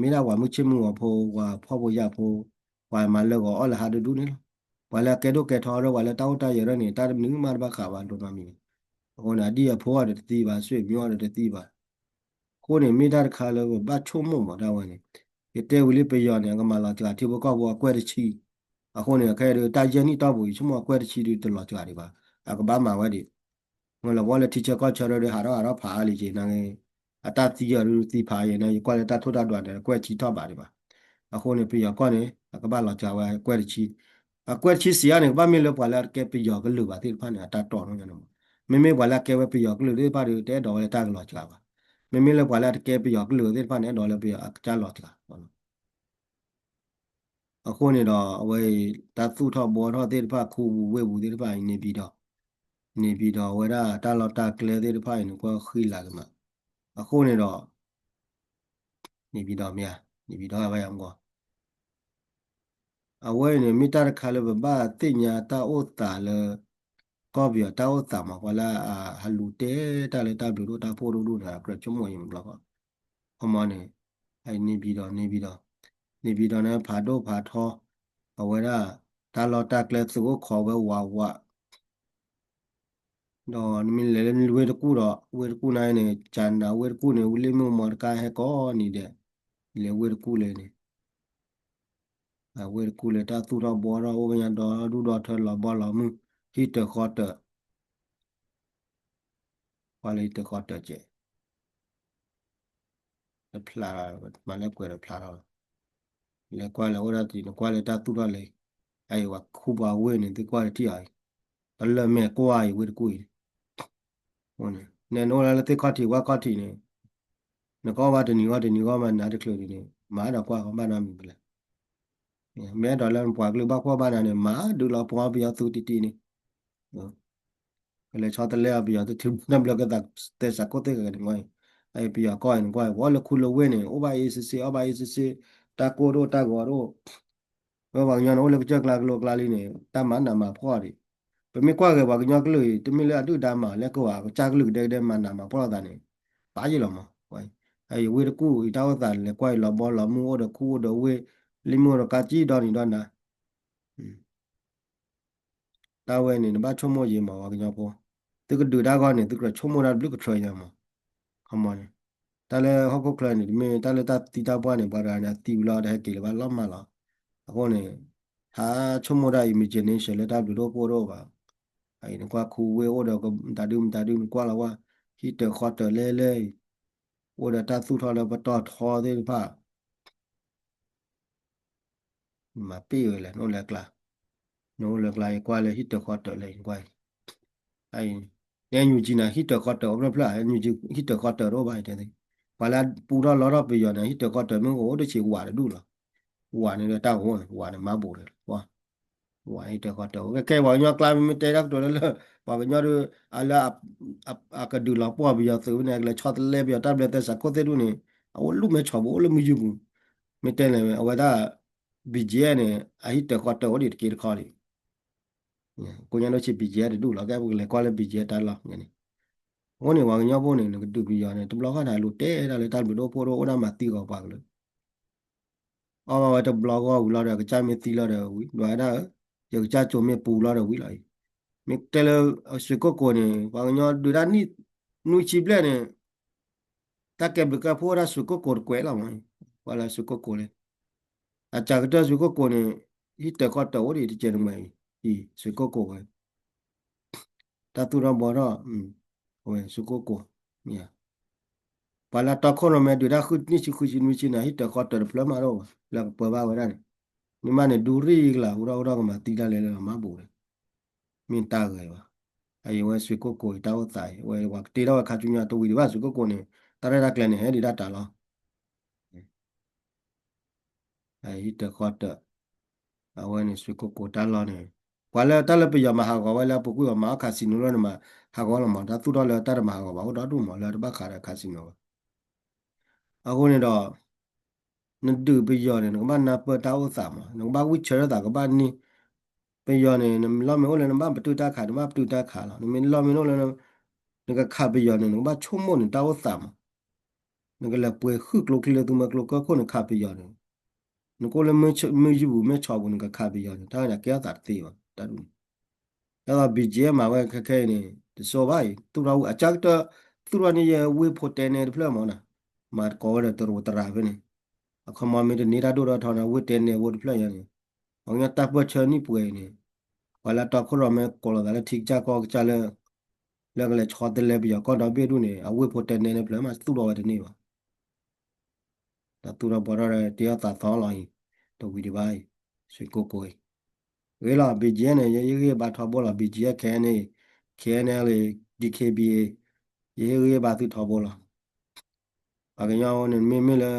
မ့ၢ်ဒၣ်ပှၤမုၢ်ဆ့ၣ်မုၢ်ဂီၤဖိ ပှၤဖှီၣ်ဖိယာ်ဖိ ပှၤမၤလၢဂီၤအီၣ်လၢဟါဒူဒူန့ၣ်လီၤ. ပှၤလၢအကဲဒိၣ်ကဲထီဒီး ပှၤလၢတၢ်အိၣ်တၢ်ယၢၤဒၣ်န့ၣ် တၢ်တမံၤမးတဘၣ်ဃးဘၣ်ဒိၣ်နီတမံၤန့ၣ်, အဃိန့ၣ် အဒံၣ်အဖိအီၤဒီးတသံဘၣ် ဆွေမျိုးအီၤဒီးတသံဘၣ် အဃိန့ၣ် မ့ၢ်တၢ်တခါလၢပဘၣ်ဆိကမိၣ်မးတၢ်ဝဲန့ၣ်, ယတဲဝံၤလံပယီၤန့ၣ် အကမၤလီၤစှၤထံဖိကီၢ်ဖိအကွဲၢ်တဆံ, အဃိန့ၣ် ခဲအံၤဒုးတၢ်ယဲၢ်နံၣ်တီၢ်ပူၤ ယဆိကမိၣ်အကွဲၢ်တဆံဒုးတလီၤစှၤဒံးဘၣ်, အကဘၣ်မၤဝဲဒံး, လီၤဘီလၢထံဆၢကီၢ်ဆၢဒီး ဟးထီၣ်ဟးထီၣ်ဖးအါလံက့ၤနဂ့ၤ, အတၢ်သံအီၤဒုးသံဖးယဲၢ်န့ၣ် ယကွၢ်လၢတၢ်ထိၣ်တၢ်ဒွးန့ၣ် အကွဲၢ်တဆံထီၣ်ဘးဒံးဘၣ်, အဃိန့ၣ် ပယီၤကီၢ်န့ၣ် အကဘၣ်လီၤစှၤဝဲအကွဲၢ်တဆံ, အကွဲၢ်တဆံစံးအါန့ၣ် ကဘၣ်မ့ၢ်လၢပှၤလၢအတကဲပယီၤကလုာ်ဘၣ်သ့ၣ်တဖၣ်န့ၣ် အတၢ်တီၢ်နီၢ်ညါန့ၣ်မး, မ့မ့ၢ်ပှၤလၢအကဲဝဲပယီၤကလုာ်သ့ၣ်တဖၣ်ဒီး တအဲၣ်ဒိးဝဲလၢတၢ်ကလီၤစှၤဘၣ်, မ့မ့ၢ်လၢပှၤလၢအတကဲပယီၤကလုာ်သ့ၣ်တဖၣ်န့ၣ် အဲၣ်ဒိးလၢပယီၤအကစၢ်လီၤစှၤ အဃိန့ၣ်ဒီး အဝဲအံၤ တၢ်သူၣ်ထီၣ်ဘှီထီၣ်သ့ၣ်တဖၣ် ခူပူၤဝ့ၢ်ပူၤသ့ၣ်တဖၣ်အံၤ န့ၣ်ပံၤဒီး န့ၣ်ပံၤဒီး အဝဲဒၣ်တၢ်လီၢ်တၢ်ကျဲသ့ၣ်တဖၣ်အံၤန့ၣ် ကွၢ်ဃံလၤက့ၤမး, အဃိန့ၣ်ဒီး န့ၣ်ပံၤဒီးမ့ၢ်ဧါ, န့ၣ်ပံၤဒီးဘၣ်ယၤမ့ၢ် အဝဲအံၤန့ၣ် မ့ၢ်တၢ်တခါလၢပဘၣ်သ့ၣ်ညါတၢ်အိၣ်သးလၢ ကီၢ်ပယီၤတၢ်အိၣ်သးမး ပှၤလၢအဟးလူၤတဲတၢ်လၢတၢ်ဘျုးဒိၣ်တၢ်ဖှိၣ်ဒိၣ်ဒိၣ်န့ၣ် ကြၢးဆိကမိၣ်အံၤမးဘျီဃီ, ခီမီန့ၣ် န့ၣ်ပံၤဒီး န့ၣ်ပံၤဒီး န့ၣ်ပံၤဒီးန့ၣ် ဖးဒိၣ်ဖးထီ အဝဲဒၣ် တၢ်လီၢ်တၢ်ကျဲသုးအိၣ်ခိးဝဲဝးဝး ဒီးနမ့ၢ်လဲၤလၢဝ့ၢ်တကူၣ်ဒီး ဝ့ၢ်တကူၣ်န့ၣ်န့ၣ် ကၠနၤဝ့ၢ်တကူၣ်န့ၣ် ဝံၤလ့ၣ်မ့ၣ်အူမီတကါဟဲကိးနံၤဒဲး, လဲၤဝ့ၢ်တကူၣ်လၢန့ၣ်, ဝ့ၢ်တကူၣ်လၢတၢ်သူၣ်ထီၣ်ဘှီထီၣ်အိၣ်ကညါဒီဒူၣ်ဒီထၢလီၤဘီလီၤမုၢ် ဟံၣ်တၢၤဃီတၢၤ, ကွၢ်လၢဟံၣ်တၢၤဃီတၢၤကဲး တဖျါလီၤ, မၤလၢကွဲးတဖျါလီၤ, လဲၤကွၢ်လၢအိၣ်ဒၣ်တံၤ နကွၢ်လၢတၢ်သူၣ်ထီၣ်လၢ အအံၤဝဲခူပှၤဝ့ၢ်န့ၣ် သုကွၢ်တထံၣ်အီၤအံၤ, တလၢာ်မဲာ်ကွၢ်အံၤဝ့ၢ်တကူၣ်အံၤ, န့ၣ်နအိၣ်လၢသ့ၣ်ခီၣ်ထံးဝဲခီၣ်ထံးန့ၣ်, နကအီၣ်ဘၣ်တနံၤဂီၢ်တနံၤဂီၢ်မးနၤတချုးဒံးန့ၣ် မၤဒီးကွၢ်ဃီဘၣ်နီတမံၤဘၣ်လဲၣ်, မ့ၢ်အဲၣ်ဒိးလၢပှၤကလုာ်ဘၣ်ကွၢ်ဘၣ်နၤန့ၣ် မၤဒုးလီၤပှီၢ်ပယီၤသုးတံၢ်တံၢ်န့ၣ် ကလဲၤဆီတလဲအီၤပယီၤသုးထံၣ်ဘၣ်တၢ်ဘျၢကသးသဲစးခိၣ်သ့ၣ်ဂၤန့ၣ်ဝဲ, ပယီၤကီၢ်အံၤန့ၣ်ကွၢ် ဝဲလၢခူလၢဝ့ၢ်န့ၣ် အိၣ်ဘၣ်အ့စ့စ့ အီၣ်ဘၣ်အ့စ့စ့, တၢ်ကိၢ်ဒိၣ်တၢ်ဂီၤဒိၣ်, ဝဲပှၤကညီန့ၣ်အိၣ်လၢကစၢၢ်ကျါကလိကျါလံန့ၣ် တၢ်မၤနးမၤဖှီၣ်ဒံး, ပမ့ၢ်ကွၢ်ဂ့ၤပှၤကညီကလုာ်အံၤ တမ့ၢ်လၢအဒုၣ်ဒါမၤလဲၣ်ကအိၣ်ဘၣ် ကစၢ်ကလုာ်ကဒဲကဒဲမၤနးမၤဖှီၣ်သးန့ၣ်, ပာ်ယံာ်လီၤမး, အဝဲအံၤဝ့ၢ်တကူၣ်အံၤတၢ်အိၣ်သးလဲၤကွၢ်အံၤလီၤဘီလီၤမုၢ်အိၣ်ဒီးခူအိၣ်ဒီးဝ့ၢ်, လံမုၢ်အိၣ်ဒီးကါကံၣ်ဒီနံၤဒီနၤ တၢ်ဝဲန့ၣ် နဘၣ်ဆိကမိၣ်ယံာ်မး ပှၤကညီဖိ, သုကဒုးတၢ်ဂီၢ်န့ၣ် သုကြၢးဆိကမိၣ်တၢ်တဘျုးကထြၢယဲမး, ခီမီန့ၣ်, တၢ်လၢဟီၣ်ခိၣ်ချၢန့ၣ် တမ့ၢ်တၢ်လၢတၢ်သံတၢ်ပှၢ်န့ၣ် ပှၤတဂၤန့ၣ် အသံဝံၤလီၤ တဟဲက့ၤလၢၤဘၣ်လီၤမးလီၤ, အဃိန့ၣ်, ဟးဆိကမိၣ်တၢ် imagination လၢတၢ်ဘျုးဒိၣ်ဖှိၣ်ဒိၣ်ဘၣ်, အံၤနကွၢ်ခူဝ့ၢ်အိၣ်ဒီးမတၤဒုမတၤဒု နကွၢ်လီၤဝဲ, ဟံၣ်တၢၤဃီတၢၤလဲၢ်လဲၢ်အံၤ, အိၣ်ဒီးတၢ်သူၣ်ထီၣ်လၢပတီၢ်ထီသ့ၣ်တဖၣ် မၤပ့ၢ်ဝဲလဲၣ် နအိၣ်လၢကျါ, နအိၣ်လၢကျါ ယကွၢ်လၢဟံၣ်တၢၤဃီတၢၤလၢယကွၢ်အံၤ, အံၤ, နဲနယူၤကံန့ၣ် ဟံၣ်တၢၤဃီတၢၤအိၣ်ဖျၢၣ်ဖျၢၣ် နယူၤကံ ဟံၣ်တၢၤဃီတၢၤတအိၣ်ဘၣ်တဲသ့, ပှၤလၢပူထီၣ်လီထီၣ်ပယီၤန့ၣ် ဟံၣ်တၢၤဃီတၢၤမ့ၢ်အိၣ်တဆံးဝးတဒူၣ်လီၤ, ဝးန့ၣ်ဒီးတၢ်ဂီၤန့ၣ် ဝးန့ၣ်မၤဘူးဒီး ဝးဟံၣ်တၢၤဃီတၢၤ ကဲပှၤကညီကျါမ့ၢ်တဲတၢ်ကတိၤလၢလၢ ပှၤကညီဒီး အလၢ အကဒုးလီၤပှီၢ်ပယီၤသုးဝဲန့ၣ် ကလဲၤဆီတလဲပယီၤတၢ်ဘျၢသဲစးခိၣ်သ့ၣ်ဒူၣ်န့ၣ် အဝဲလူၢ်မဲဆီးဘူးအိၣ်လၢမုၢ်ယူၢ်ပူၤ, မ့ၢ်တဲန့ၣ် အဝဲဒၣ် ဘံၣ်ကၠံၣ်အဲၣ်န့ၣ် အဟံၣ်တၢၤဃီတၢၤအိၣ်ဒံးတက့ၢ်တခီဒံး ကိညါဒိၣ်ဆံး ဘံၣ်ကၠံၣ်အဲၣ် တဒူၣ်လီၤ ကဲပကလဲၤကွၢ်လၢ ဘံၣ်ကၠံၣ်အဲၣ် တၢ်လီၢ်န့ၣ်, အဃိန့ၣ် ပှၤကညီဖိန့ၣ် နကဒုးပယီၤန့ၣ် တဘျီဃီန့ၣ် အလူၤတဲတၢ်လၢတၢ်ဘျုးဒိၣ်ဖှိၣ်ဒိၣ် အိၣ်ဒၣ်မၤသံဂီၤပှၤကလုာ် အီၣ်ဘၣ်ဝဲတဘျီဂီၢ်ဝံၤလီၤဒီး ကစၢ်မ့ၢ်သံလီၤဒီးဝံၤ ဒွးဝဲဒၣ်ဧၢ, ယကစၢ်ကၠိမ့ၢ်ပူၤလီၤဒီးဝံၤလီၤအံၤ, မ့ၢ်တဲလၢ ရွှေကုက္ကိုန့ၣ် ပှၤကညီဒုးတၢ်နံၣ် နွံဆံဘျဲၣ်န့ၣ် တၢ်ကဲဘျုးကဲဖှိၣ်ဝဲဒၣ် ရွှေကုက္ကိုတကွဲးလီၤမး, ပှၤလၢ ရွှေကုက္ကို လၢ အစှၤကတၢၢ် ရွှေကုက္ကိုန့ၣ် ဟံၣ်တၢၤဃီတၢၤအိၣ်ဒံးတကဲးတမှဲၤအံၤ, ရွှေကုက္ကိုဝဲ တၢ်သူၣ်ထီၣ်ဘှီထီၣ် ဝဲ ရွှေကုက္ကို မ့ၢ်ဧါ, ပှၤလၢတီခိၣ်ရိၣ်မဲဒုးတၢ်ဃုနံၣ်ဆံဃုဆံနွံဆံန့ၣ် ဟံၣ်တၢၤဃီတၢၤတဖျၢၣ်မးတအိၣ်ဘၣ် လၢကပၢဘၣ်ဝဲဒၣ်န့ၣ်, မ့ၢ်မးန့ၣ် ဒူရံၣ်ကလၤ ဟူထီၣ်ဟူထီၣ်ကမၤသံတၢ်လဲၤလၢမၤဘူးဒီး မ့ၢ်တၢ်ဂဲၤဘၣ်, အအံၤဝဲ ရွှေကုက္ကို အံၤတၢ်အိၣ်သးအံၤ ဝဲပှၤကတ့ထီၣ်ဝဲခါဆူညါတဝံၤဒံးဘၣ် ရွှေကုက္ကိုန့ၣ် တၢ်ရဲၣ်တၢ်ကျဲၤန့ၣ် ဟဲဒံးတၢ်တၢ်လီၤ အ ဟံၣ်တၢၣ်ဃီတၢၣ်, အဝဲန့ၣ် ရွှေကုက္ကို တၢ်လီၢ်န့ၣ်, ပှၤလၢတၢ်လၢပယီၤမၤဟးဂီၤဝဲလၢအပူၤကွံာ်အီၤ မၤအီၣ် casino လီၤန့ၣ် မၤဟးဂီၤလီၤမး, တၢ်သူၣ်ထီၣ်လၢတၢ်တမၤဟးဂီၤဘၣ် အိၣ်ဒီဒူၣ်မး လၢတဘၣ်ဃးဒီး casino ဘၣ်. အဃိန့ၣ်ဒီး နဒုးပယီၤန့ၣ် နကဘၣ်နၢ်ပၢၢ်တၢ်အိၣ်သးမး, နကဘၣ်ဝံၢ်ဆၢထၢၣ်သး ကဘၣ်န့ၢ် ပယီၤန့ၣ် နလီၢ်မ့ၢ်အိၣ်လၢနဘၣ်ပတုာ်တၢ်ခး နဘၣ်ပတုာ်တၢ်ခးလီၤ. နမ့ၢ်လီၢ်မ့ၢ်အိၣ်လၢ နကခးပယီၤန့ၣ် နကဘၣ်ဆိကမိၣ်န့ၣ် တၢ်အိၣ်သးမး, နကလဲၤပှဲၤဟုၣ်ကျိချံလၢသုးမုၢ်ကျိၤကၢၢ်ခိၣ်န့ၣ် ခးပယီၤန့ၣ်, နကအိၣ်လၢမုၢ်ယူၢ်ပူၤ မုၢ်ဆီပူၤ နကခးပယီၤန့ၣ် တၢ်ဝဲန့ၣ် ကဲထီၣ်သးတသ့ဘၣ် တၢ်ဒ်န့ၣ်. ဒ်သိး BGF မၤဝဲခဲခဲအံၤန့ၣ် တစိဘၣ်အံၤ သူၣ်ထီၣ်ဝံၣ် အကၢ်ကတၢၢ် သူၣ်ထီၣ်န့ၢ်ယဲဝ့ၢ်ဖိတဲနဲတဖျၢၣ်မးနီၤ, မၤသကိးဝဲဒီးတရူးသရးဖဲန့ၣ်, အခီမီမ့ၢ်တန့ၢ်တၢ်ဒိၣ်ထီၣ်ထီန့ၣ် ဝ့ၢ်တဲနဲဖိတဖျၢၣ်ညါန့ၣ်, ပှၤကညီတၢ်ပၢၢ်ဆၢနံၣ်ပှဲၤအံၤန့ၣ်, ပှၤလၢတီခိၣ်ရိၣ်မဲကိးလိာ်သးလၢထံကစၢ်ကီၢ်ကစၢ်လၢ လၢကလဲၤဆီတလဲပယီၤကီၢ်ဒီဘ့ၣ်ဒူၣ်န့ၣ် အဝ့ၢ်ဖိတဲနဲတဖျၢၣ်မးသူၣ်ထီၣ်ဝဲတန့ၢ်ဘၣ် ဒီးသူၣ်ထီၣ်ဘှီထီၣ်ဒီးတ့အီၣ်သးသီလီၤအံၤ, တဝံၤဒံးဘၣ်အံၤ, ရွှေကုက္ကိုအံၤ, ဂ့ၤလီၤ BGF န့ၣ် ယဟ့ၣ်ဂံၢ်ဘါထီဘိလီၤ BGF ခဲအံၤန့ၣ်, KNLA, DKBA, ယဟ့ၣ်ဂံၢ်ဘါသုထီဘိလီၤ. ပှၤကညီန့ၣ် မ့မ့ၢ်လၢ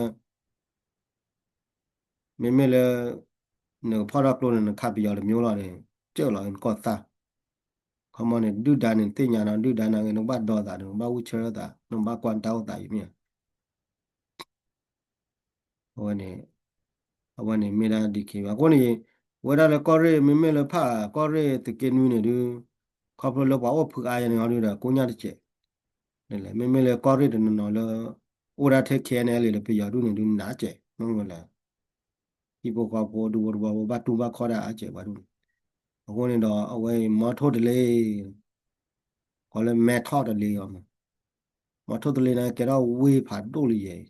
မ့မ့ၢ်လၢ နကဖီၣ်ထီၣ်ကျိန့ၣ် နခးပယီၤတမျိုးလီၤန့ၣ် ကၢၢ်လီၤနကီၢ်သၣ်, ခီမီန့ၣ် ဒုၣ်ဒါန့ၣ် သ့ၣ်ညါဒီး ဒုၣ်ဒါန့ၣ် နကဘၣ်ဒီသး နကဘၣ်ဝံၢ်ဆၢထၢၣ်သး နကဘၣ်ကွၢ်နတၢ်အိၣ်သးအံၤမ့ၢ်ဧါ. အဝဲန့ၣ်, အဝဲန့ၣ်မ့ၢ်ဒၣ် DKBA အဃိန့ၣ်, ဝဲဒၣ်လၢကီၢ်ရ့ၣ် မ့မ့ၢ်လၢဖးကီၢ်ရ့ၣ်သုးက့နွံန့ၣ်ဒုး, ခီဖျိလၢပှၤအိၣ်ဖုအါယဲန့ၣ်အီၤဒုးဒီး ကိညၢ်တစဲး, မ့မ့ၢ်လၢကီၢ်ရ့ၣ်တနီၤနီၤလၢ အိၣ်ဒၣ်ထဲ KNLA ဒီးပယီၤဒူၣ်န့ၣ်ဒုးနးစဲး မ့ၢ်လၢ ဟံၣ်ဖိဃီဖိဒူဖိတဝီဖိဘၣ်တူၢ်ဘၣ်ခီၣ်ဒၣ်အါစဲးပှၤဒူၣ်န့ၣ်, အဃိန့ၣ်ဒီး အဝဲအံၤ မီထိၣ်တလ့ ကီးလၢမဲထီၣ်တလ့အီၤမး, မီထိၣ်တလ့န့ၣ် ကဲထီၣ်ဝ့ၢ်ဖးဒိၣ်လံယဲအံၤ,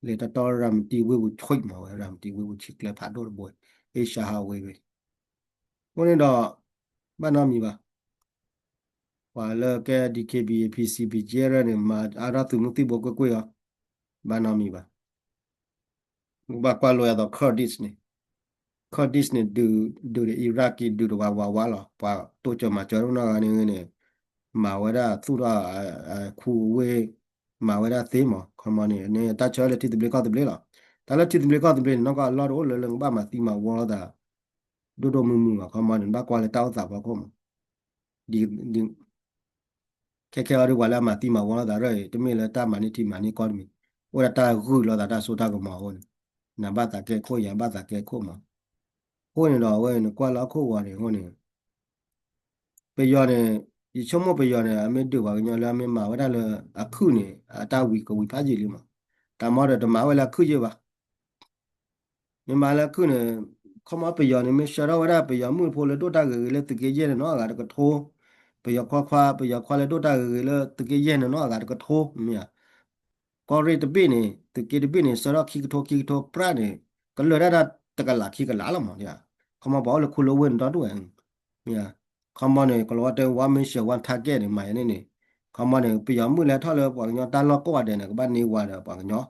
လၢတၢ်တီရၤမတံဝ့ၢ်ပူၤဆွံးမးဝဲ ရၤမတံဝ့ၢ်ပူၤဆံးကျၢဖးဒိၣ်တဘိ, အ့ရှါဟးဝ့ၢ်ဝဲ, အဃိန့ၣ်ဒီး ဘၣ်နီတမံၤဘၣ် ပှၤလၢကဲ DKBA PC BGF န့ၣ် မၤအါထီၣ်သုးမုၢ်သံၣ်ဘိကွ့ၢ်ကွ့ၢ်အီၤ, ဘၣ်နီတမံၤဘၣ်. ဘၣ်ကွၢ်လိာ်အသိး Kurdish န့ၣ်, Kurdish န့ၣ် ဒုးဒုးဒီး Iraqi ဒုးဒီးဝးဝးဝးလီၤ, ပှၤတိစၢၤမၤစၢၤနီၢ်ဂၤန့ၣ်န့ၣ်, မၤဝဲဒၣ်သူၣ်ထီၣ် ခူဝ့ၢ်, မၤဝဲဒၣ်သ့မး ခီမီန့ၣ် န့ၣ်တၢ်ဆၢလၢထံသဘျ့ကီၢ်သဘျ့လီၤ. တၢ်လၢထံသဘျ့ကီၢ်သဘျ့န့ၣ် နီၢ်ကီၢ်အလီၢ်တအိၣ်လၢလၢနကဘၣ်မၤသံမၤဝီလိာ်သး ဒိၣ်ဒိၣ်မုၢ်မုၢ်ဘၣ် ခီမီန့ၣ် နဘၣ်ကွၢ်လၢတၢ်အိၣ်သးဖီခိၣ်မး, ဒ် ခဲခဲအံၤဒ်ပှၤလၢအမၤသံမၤဝီလိာ်သးရၢၢ်အံၤ တမ့ၢ်လၢတၢ်မၤန့ၢ်ထံမၤန့ၢ်ကီၢ်တမံၤ, အိၣ်ဒၣ်တၢ်ဂုာ်လိာ်သးတၢ်စိတၢ်ကမီၤအဃိန့ၣ်, နဘၣ်သးကဲခိၣ်ယၤဘၣ်သးကဲခိၣ်မး, အဃိန့ၣ်ဒီးအဝဲနကွၢ်လၢဟီၣ်ခိၣ်ဂီၤန့ၣ်အဃိန့ၣ် ပယီၤန့ၣ်, ယဆိကမိၣ်ပယီၤန့ၣ် အမ့ၢ်ဒုးပှၤကညီလၢအမ့ၢ်မၤဝဲဒၣ်လၢအခုၣ်န့ၣ် အတၢ်ဝံၤကဝံၤဖးယံာ်လံမး, တၢ်မၤဒီးတမၤဝဲလၢအခုၣ်ယဲၢ်ဘၣ် မ့ၢ်မၤလၢအခုၣ်န့ၣ်, ခီမီပယီၤန့ၣ် မ့ၢ်ဆှၢထီၣ်ဝဲဒၣ်ပယီၤမုၣ်ဖိလၢဒိၣ်တၢ်ဂ့ၤဂ့ၤလၢသုးက့ယဲၢ်န့ၣ်နီၢ်အဂၤတကထိ, ပယီၤခွါခွါ ပယီၤခွါလၢဒိၣ်တၢ်ဂ့ၤဂ့ၤလၢသုးက့ယဲၢ်န့ၣ်နီၢ်အဂၤတကထိ, မ့ၢ်ဧါ. ကီၢ်ရ့ၣ်တဘ့ၣ်န့ၣ် သုးက့တဘ့ၣ်န့ၣ် ဆှၢထီၣ်ခံကထိခံကထိပြးန့ၣ်, ကလၢာ်ဒၣ်တၢ်တကလးခံကလးလီၤမး, ခီမီပှၤအိၣ်လၢခူလၢဝ့ၢ်န့ၣ်ဒီဒူၣ်ဝဲ, မ့ၢ်ဧါ. ခီမီန့ၣ် ကလီၤဝါတဲ one mission one target န့ၣ် မၤယဲန့ၣ်န့ၣ်, ခီမီန့ၣ် ပယီၤမုၣ်လၢဟဲထီၣ်လၢပှၤကညီတၢ်လီၢ်ကိးဂၤဒဲးန့ၣ် ကဘၣ်န့ၢ်ဝၤဒီးပှၤကညီ,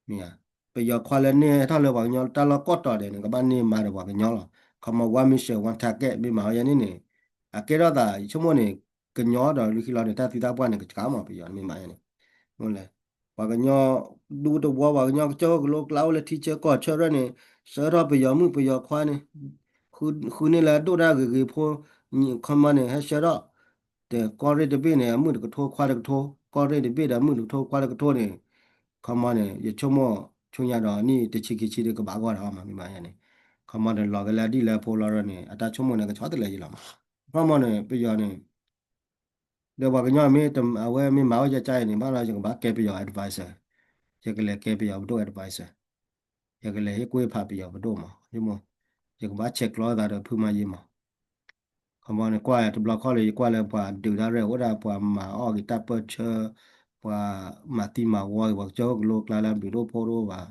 မ့ၢ်ဧါ. ပယီၤခွါလၢန့ၢ်ဟဲထီၣ်လၢပှၤကညီတၢ်လီၢ်ကိးတီၤဒဲးန့ၣ် ကဘၣ်န့ၢ်မၤဒီးပှၤကညီလီၤ. ခီမီ one mission one target မ့ၢ်မၤဝဲယဲန့ၣ်န့ၣ်, အကဲထီၣ်သး ယဆိကမိၣ်န့ၣ်, ကညီဒီးလၢခံလီၤန့ၣ် တၢ်သံတၢ်ပှၢ်န့ၣ် ကဆှးမး ပယီၤမ့ၢ်မၤယဲန့ၣ်, ပှၤကညီ ဒူသဝီ ပှၤကညီကစၢၢ်ခိၣ်ကလိကျါအိၣ်လၢထံဆၢကီၢ်ဆၢရဲၣ်န့ၣ်, ဆှၢထီၣ်ပယီၤမုၣ်ပယီၤခွါန့ၣ်, ဃုန့ၢ်လၢအဒိၣ်တၢ်ဂ့ၤဂ့ၤဖိ, ခီမီန့ၣ် ဟဲဆှၢထီၣ် တဲကီၢ်ရ့ၣ်တဘ့ၣ်န့ၣ် အမုၣ်တကထိခွါတကထိ, ကီၢ်ရ့ၣ်တဘ့ၣ်ဒီးအမုၣ်တကထိခွါတကထိန့ၣ်, ခီမီန့ၣ် ယဆိကမိၣ် ဆူညါဒီးနံၣ်တဆံခံဆံဒီးကဘၣ်ဂီၢ်ဒီးမ့ၢ်မၤယဲန့ၣ်, ခီမီဒီးလီၤကလဲၤဒ်လဲၣ်ဖိလီၤဒီးန့ၣ် အတၢ်ဆိကမိၣ်န့ၣ် ကဆီတလဲယံၤလီၤမး, ခီမီန့ၣ် ပယီၤန့ၣ် ဒီးပှၤကညီမ့ၢ် အဝဲမ့ၢ်မၤဝဲကၠၢကၠၢအံၤန့ၣ် ဘၣ်ဒီးယကဘၣ်ကဲပယီၤ advisor, ယကလဲၤကဲပယီၤပဒိၣ် advisor, ယကလဲၤဟ့ၣ်ကူၣ်ဟ့ၣ်ဖးပယီၤပဒိၣ်မး, ယကဘၣ်ဆဲးကျိးသးဒီးဖုမၤယ့မး, ခီမီန့ၣ် ကွၢ်တဘျီခီၣ်လၢယကွၢ်လၢပှၤဒုးတၢ်ရဲၣ်အိၣ်ဒၣ် ပှၤမၤအီၣ်က့ၤတၢ်ပၢၢ်ဆၢ, ပှၤမၤသံမၤဝီက့ၤ ပှၤကစၢၢ်ခိၣ်ကလိကျါလၢအဘျုးဒိၣ်ဖှိၣ်ဒိၣ်ဘၣ်,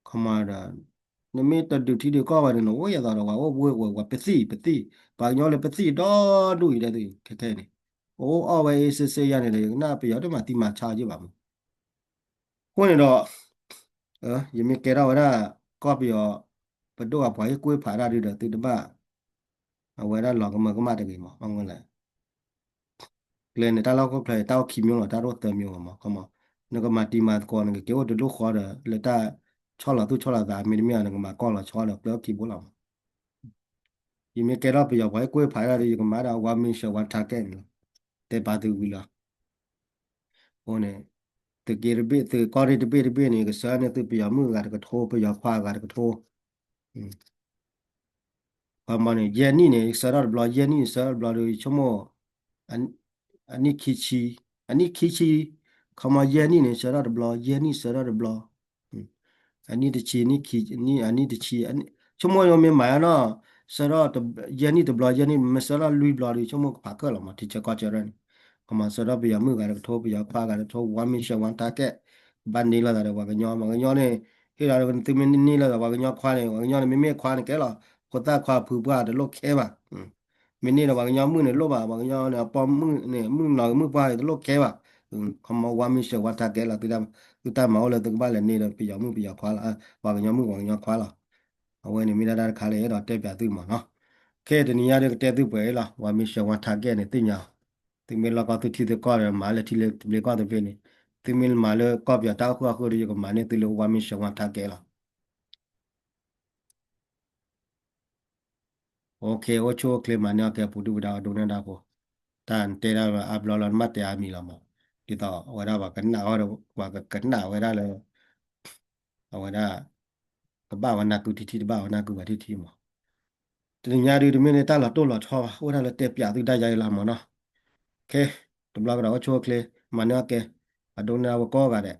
ခီမီဒီး နမ့ၢ်တဒုးထံဒုးကီၢ်ဝဲန့ၣ် နအိၣ်ယသးဒီးပှၤအိၣ်ဘှ့ၣ်ဝဲ ပှၤပသံၣ်ပသံၣ် ပှၤကညီလၢပသံၣ်ဒီဒူၣ်အံၤဒ်ခဲခဲအံၤန့ၣ်, ပအိၣ်အီၣ်ဝဲအ့ၣ်စ့စ့ယါန့ၣ်ဒီး ယကနၣ်ပယီၤတမၤသံမၤဆါယ့ၢ်ဘၣ်မး, အဃိန့ၣ်ဒီး ယမ့ၢ်ကဲထီၣ်ဝဲဒၣ် ကီၢ်ပယီၤ ပဒိၣ်အပှၤဟ့ၣ်ကူၣ်ဟ့ၣ်ဖးတၢ်ဒုးဒီးသုတဘၣ် အဝဲဒၣ်လီၤကမၢကမၣ်တဂ့ၤမး, အလဲၣ် ကျဲန့ၣ် တၢ်လီၢ်ဟီၣ်ခိၣ်ချၢအံၤ တၢ်အိၣ်ခံမျိုးလီၤ, တၢ်အိၣ်သၢမျိုးလီၤမး, ခီမီ, နကမၤတံၤမၤသကိး နကက့ၤအိၣ်တလိၣ်ဃီဒီး လၢတၢ် ဆီလီၤသူၣ်ဆီလီၤသး မ့တမ့ၢ်အီၤန့ၣ် ကမၤကီၢ်လီၤဆီဒီးကျဲအိၣ်ခံဘိလီၤမး. ယမ့ၢ်ကဲထီၣ်ပယီၤပှၤဟဲကွၢ်ဖးဒၣ်ဒီး ယကမၤဒၣ် one mission one target န့ၣ်လီၤ. တဲပာ်သုဝံၤလီၤ. အဃိန့ၣ် သုးက့တဘ့ၣ် သုးကီၢ်ရ့ၣ်တဘ့ၣ်တဘ့ၣ်န့ၣ် ကဆှၢန့ၢ်သုးပယီၤမုၣ်အဂၤတကထိ ပယီၤခွါအဂၤတကထိ ခီမီန့ၣ် ယဲၢ်နံၣ်န့ၣ် ဆှၢထီၣ်တဘျီ ယဲၢ်နံၣ်န့ၣ် ဆှၢထီၣ်တဘျီဒီး ယဆိကမိၣ် အနံၣ်ခံဆံ, အနံၣ်ခံဆံ, ခီမီယဲၢ်နံၣ်န့ၣ် ဆှၢထီၣ်တဘျီ ယဲၢ်နံၣ်ဆှၢထီၣ်တဘျီ, အနံၣ်တဆံ, နံၣ်ခံ, အနံၣ်တဆံ, ဆိကမိၣ်ယမ့ၢ်မၤနီၣ် ဆှၢထီၣ်ယဲၢ်နံၣ်တဘျီ ယဲၢ်နံၣ် မ့ၢ်ဆှၢထီၣ်လွံၢ်ဘျီဒီး ဆိကမိၣ်ကဖးကၢၣ်လီၤမး ထံဆၢကီၢ်ဆၢရၢၣ်န့ၣ်, ခီမီဆှၢထီၣ်ပယီၤမုၣ်ဂၤတကထိ ပယီၤခွါဂၤတကထိ one mission one target ဘၣ်န့ၢ်လိာ်သးဒီးပှၤကညီ, ပှၤကညီန့ၣ် ဟ့ၣ်လီၤဒီးသုမ့ၢ်န့ၢ်လိာ်သးပှၤကညီခွါန့ၣ် ပှၤကညီန့ၣ် မ့မ့ၢ်ခွါန့ၣ်ကဲလီၤ, ဖိသၣ်ခွါဖုပှၢ်တလိၣ်ခဲဘၣ်, မ့ၢ်န့ၢ်ဒီးပှၤကညီမုၣ်န့ၣ်လိၣ်ဘၣ်, ပှၤကညီန့ၣ် အပိာ်မုၣ်န့ၣ် မုၣ်နီၤဂ့ၤမုၣ်ပှၢ်န့ၣ်တလိၣ်ခဲဘၣ်, ခီမီ one mission one target လီၤ, သုတၢ်မၤအိၣ်လၢသုကဘၣ်လဲၤန့ၢ်ဒီး ပယီၤမုၣ်ပယီၤခွါလီၤ, ပှၤကညီမုၣ်ပှၤကညီခွါလီၤ. အဝဲန့ၣ်မ့ၢ်ဒၣ်တၢ်တခါလၢအဲၣ်ဒိးတဲပၠးသုမးနီၤ. ခဲတနံၤညါဒီးကတဲသုပှဲၤအံၤလီၤ, one mission one target န့ၣ်သ့ၣ်ညါအီၤ, သုမ့ၢ်လီၢ်ကီၢ်သုထံသုကီၢ်ဒီးမၤလၢထံလၢတဘျ့ကီၢ်တဘ့ၣ်န့ၣ်, သုမ့ၢ်မၤလၢကီၢ်ပယီၤတၢ်အိၣ်ဃုာ်အဃိဒီး ယကမၤန့ၢ်သုလၢ one mission one target လီၤ. OK အိၣ်ဆူၣ်အိၣ်ချ့မၤန့ၢ်အီၣ်ကဲပူၤဒုၣ်ပဒါအဒိကနၣ်တၢ်ဖိ, တၢ်တဲဒၣ်လၢအါဘျီလီၤ နဘၣ်တဲအါမံၤလီၤမး, ဒ်သိးအဝဲဒၣ်ပှၤကနၣ်ဝဲဒၣ်လၢ အဝဲဒၣ် ကဘၣ်ဝဲနၢ်ကုထံထံ တဘၣ်ဝဲနၢ်ကုပှၤထံထံမး. တနံၤညါဒုးတမ့ၢ်လၢတၢ်လီၤတိၢ်လီၤဆီဘၣ် အိၣ်ဒၣ်လၢတဲပၠးသုဒၣ်ယါအံၤလီၤမးနီၤ. ခဲ တဘျီကဒီးအိၣ်ဆူၣ်အိၣ်ချ့ မၤန့ၢ်အီၣ်ကဲ အဒိကနၣ်ဝဲကိးဂၤဒဲး